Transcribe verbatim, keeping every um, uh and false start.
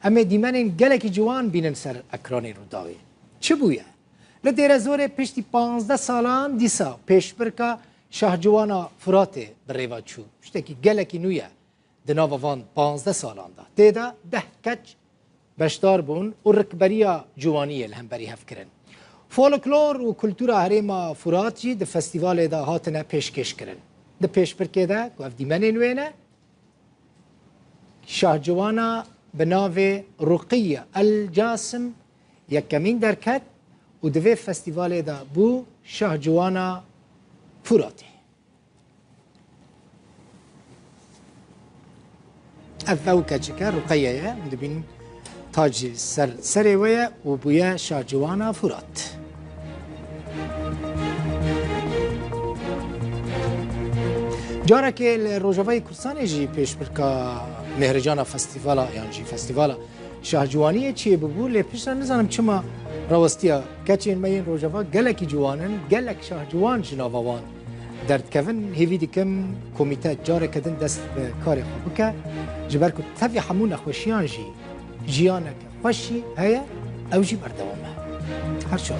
Em ê dîmenên gelekî ciwan bînin ser ekranê Rûdawê. Çi bûye? Li Dêrezorê piştî panzdeh salan dîsa pêşbirka Şahciwana Furatê bi rê ve çû. Tiştekî gelekî nû ye di nava van panzdeh salan de. Tê de deh keç beşdar bûn û rikberiya ciwaniyê li hemberî hev kirin. Folklor û kultura herêma Furat jî di festîvalê de hatine pêşkêş kirin. Di pêşbirkê de ku ev dîmenên wê ne, Şahciwana bi navê Ruqiye El Casim yekemîn derket û di vê festîvalê de bû Şahciwana Furatê. Ev ew keçike Ruqeye ye, hûn dibînin tac jî ser serê wê ye û bûye Şahciwana Furat. Carekê li Rojavayê Kurdistanê jî pêşbirka Mêhricana Festîvala yan jî Festîvala Şahciwaniyê çêbûbû, lê piştre nizanim çima rawestiya keçên me yên Rojava gelekî ciwan in, gelek şahciwan ji nava wan derdikevin. Hêvî dikim komîte careke din dest bi karê xwe bike, ji ber ku tevî hemû nexweşiyan jî jiyaneke xweş jî heye, ew jî berdewam e. Her çav.